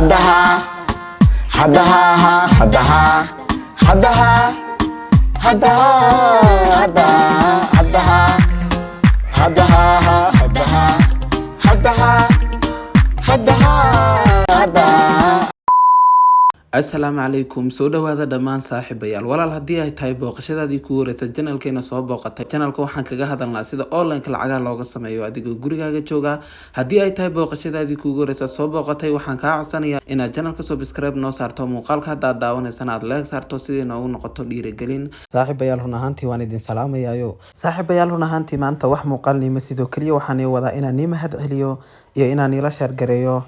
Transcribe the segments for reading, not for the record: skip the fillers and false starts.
Xabaha, xabaha, xabaha, xabaha, xabaha, xabaha, xabaha, xabaha, xabaha, xabaha, xabaha. Asalaamu calaykum, soo dhawaada dhammaan saaxiibayaal. Walaal, haddii ay tahay booqashadaadii kugu horeysa channelkeena soo booqatay, channelka waxaan kaga hadalnaa sida onlineka lacagaha looga sameeyo adigoo gurigaaga jooga. Haddii ay tahay booqashadaadii kugu horeysa soo booqatay, waxaan kaa codsanayaa inaad channelka subscribe noo saarto, muuqaalka haddaad daawanaysana aad like saarto, sidii noogu noqoto dhiirigelin. Saaxiibayaal, run ahaantii waan idin salaamayaayo. Saaxiibayaal, run ahaantii maanta wax muuqaalnimo sidoo keliya waxaan ii wadaa inaan nii mahad celiyo iyo inaan iila share gareeyo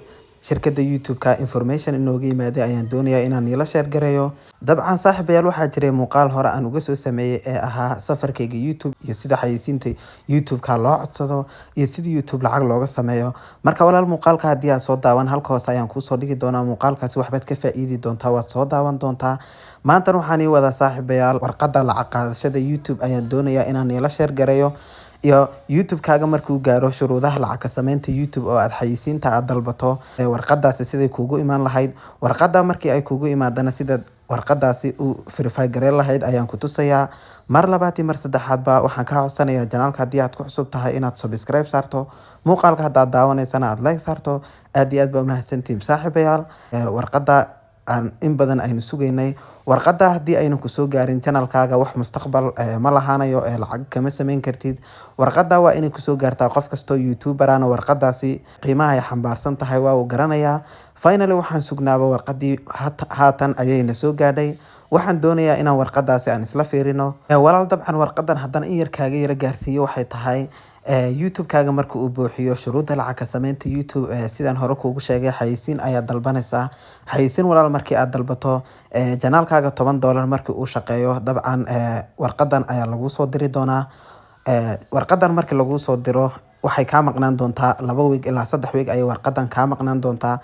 shirkadda YouTube-ka. Information inooga yimaaday ayaan doonayaa inaan iila share gareeyo. Dabcan saaxiibayaal, waxaa jiray muuqaal hore aan uga soo sameeyey ee ahaa safarkayga YouTube iyo sida xayeysiinta YouTube-ka loo codsado iyo sida YouTube lacag looga sameeyo. Marka walaal, muuqaalka haddii aad soo daawan, halka hoose ayaan kuusoo dhigi doonaa. Muuqaalkaasi waxbaad ka faa'iidi doontaa, waad soo daawan doontaa. Maantan waxaan ii wadaa, saaxiibayaal, warqadda lacag qaadashada YouTube ayaan doonayaa inaan iila share gareeyo iyo YouTube-kaaga markuu gaaro shuruudaha lacag ka sameynta YouTube oo aad xayeysiinta aad dalbato, warqadaasi siday kuugu imaan lahayd. Warqada markii ay kuugu imaadana, sidaad warqadaasi u verify gareyn lahayd ayaan ku tusayaa. Mar labaad iyo mar saddexaadba waxaan kaa codsanayaa, channelka haddii aad ku cusub tahay, inaad subscribe saarto, muuqaalka haddaad daawanaysana aad like saarto. Aad iyo aad baa umahadsantihiin, saaxiibayaal. Warqada aan in badan aynu sugaynay, warqada haddii aynu kusoo gaarin, channelkaaga wax mustaqbal ma lahaanayo ee lacag kama sameyn kartid. Warqada waa inay kusoo gaartaa. Qof kastoo YouTuberana warqadaasi qiimaha ay xambaarsan tahay waa uu garanayaa. Finally, waxaan sugnaaba warqadii haatan ayayna soo gaadhay. Waxaan doonayaa inaan warqadaasi aan isla fiirino. Walaal, dabcan warqadan haddana in yar kaaga yara gaarsiiyo, waxay tahay YouTube-kaaga marka uu buuxiyo shuruudda lacag ka sameynta YouTube, sidaan hore kuugu sheegay, xayeysiin ayaad dalbanaysaa. Xayeysiin walaal markii aad dalbato, channelkaaga $10 markii uu shaqeeyo, dabcan warqadan ayaa laguu soo diri doonaa. Warqadan markii laguu soo diro, waxay kaa maqnaan doontaa 2 week ilaa 3 week ayay warqadan kaa maqnaan doontaa.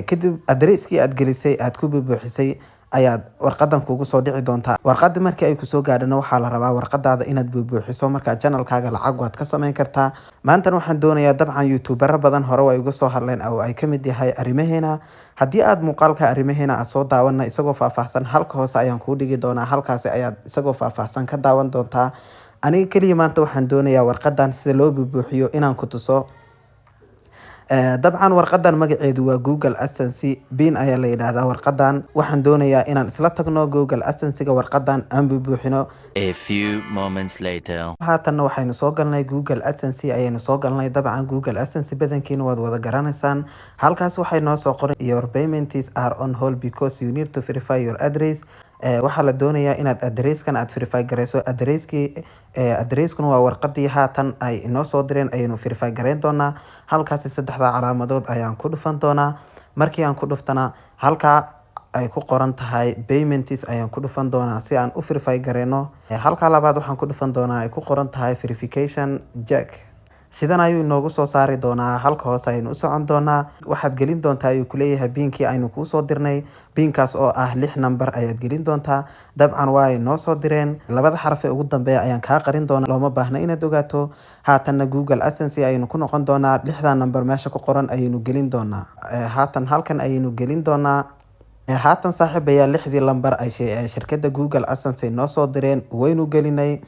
Kadib addresskii aad gelisay, aad ku buuxisay, ayaad warqadan kugu soo dhici doontaa. Warqada markii ay kusoo gaadhana, waxaa la rabaa warqadaada inaad buubuuxiso. Markaa channelkaaga lacag waad ka sameyn kartaa. Maantan waxaan doonayaa, dabcan youtubero badan hore way uga soo hadleen oo ay kamid yahay Arrimaheena. Haddii aad muuqaalka Arrimaheena aad soo daawana, isagoo faahfaahsan halka hoose ayaan kuu dhigi doonaa. Halkaasi ayaad isagoo faahfaahsan ka daawan doontaa. Aniga keliya maanta waxaan doonayaa warqadan sida loo buubuuxiyo inaan ku tuso. Dabcan warqadan magaceedu waa Google AdSense PIN ayaa la yidhaahdaa. Warqadan waxaan doonayaa inaan isla tagno Google AdSense-ga, warqadan aan buubuuxino. A few moments later. Haatanna waxaynu soo galnay Google AdSense ayaynu soo galnay. Dabcan Google AdSense badankiina waad wada garanaysaan. Halkaas waxay noo soo qoray "Your payments are on hold because you need to verify your address." Waxaa la doonayaa inaad addresskan aad verify gareyso. Addresskii, addresskuna waa warqadii haatan ay inoo soo direen, ayaynu verify gareyn doonaa. Halkaasi saddexda calaamadood ayaan ku dhufan doonaa. Markii aan ku dhuftana, halkaa ay ku qoran tahay "payments" ayaan ku dhufan doonaa si aan u verify gareyno. Halkaa labaad waxaan ku dhufan doonaa ay ku qoran tahay "verification check". Sidan ayuu inoogu soo saari doonaa. Halka hoose ayaynu u socon doonaa. Waxaad gelin doontaa, ayuu kuleeyahay, PINkii aynu kuusoo dirnay. PINkaas oo ah lix number ayaad gelin doontaa. Dabcan waa ay noo soo direen. Labada xaraf ee ugu dambeeya ayaan kaa qarin doonaa, looma baahna inaad ogaato. Haatanna Google AdSense ayaynu ku noqon doonaa. Lixda number meesha ku qoran ayaynu gelin doonaa. Haatan halkan ayaynu gelin doonaa. Haatan saaxiibayaal, lixdii lambar ay shirkadda Google AdSense noo soo direen waynu gelinay.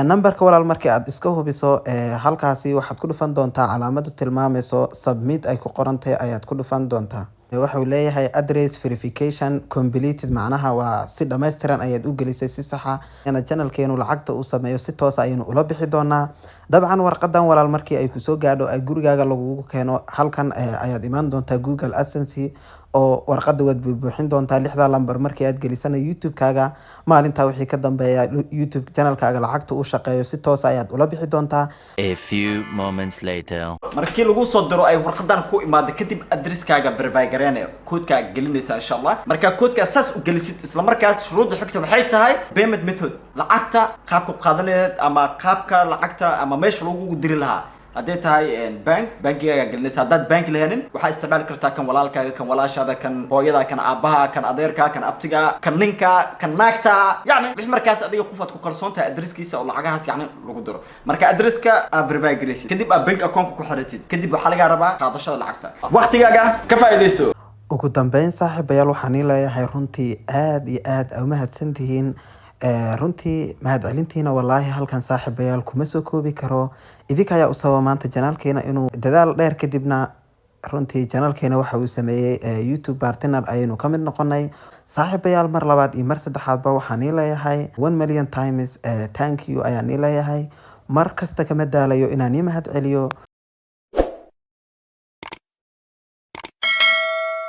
Numberka walaal markii aad iska hubiso, halkaasi waxaad ku dhufan doontaa calaamadu tilmaamayso "submit" ay ku qorantahay ayaad ku dhufan doontaa. Wuxuu leeyahay "address verification completed", macnaha waa si dhammaystiran ayaad u gelisay, si saxa channelkeenu lacagta uu sameeyo si toos ayaynu ula bixi doonaa. Dabcan warqadan walaal markii ay kusoo gaadho, ay gurigaaga lagugu keeno, halkan ayaad imaan doontaa Google AdSense oo warqada waad buubuuxin doontaa. Lixda lambar markii aad gelisana, YouTube-kaaga maalintaa wixii ka dambeeya YouTube channelkaaga lacagta uu shaqeeyo si toos ayaad ula bixi doontaa. A few moments later. Markii lagu soo diro ay warqadan ku imaado kadib, addresskaaga verify gareenayo, koodkaa gelinaysa insha Allah. Markaa koodkaa saas u gelisid, isla markaas shuruudda xigta waxay tahay payment method, lacagta qaabka qaadanayd ama qaabka lacagta ama meesha lagugu diri lahaa. Hadday tahay bank, bankigaaga gelinaysa. Haddaad bank lahanin, waxaa isticmaali kartaa kan walaalkaaga, kan walaashaada, kan hooyada, kan aabaha, kan adeerka, kan abtiga, kan ninka, kan naagta, yacni wix markaas adiga qof aad ku kalsoon tahay addresskiisa oo lacagahaas yacni lagu diro. Marka addresska aad verify garaysid kadib, aad bank account ku xiratid kadib, waxaa lagaa rabaa qaadashada lacagta. Waqtigaaga ka faa'iidayso. Ugu dambeyn, saaxiibayaal, waxaan ii leeyahay runtii aada iyo aada aa umahadsantihiin. Runtii mahadcelintiina walaahi halkan, saaxiibayaal, kuma soo koobi karo. Idinka ayaa u sababa maanta channelkeena inuu dadaal dheer kadibna runtii channelkeena waxa uu sameeyey YouTube partner ayaynu ka mid noqonay. Saaxiibayaal, mar labaad iyo mar saddexaadba waxaan ii leeyahay 1 million times thank you ayaan ii leeyahay. Mar kasta kama daalayo inaan ii mahad celiyo.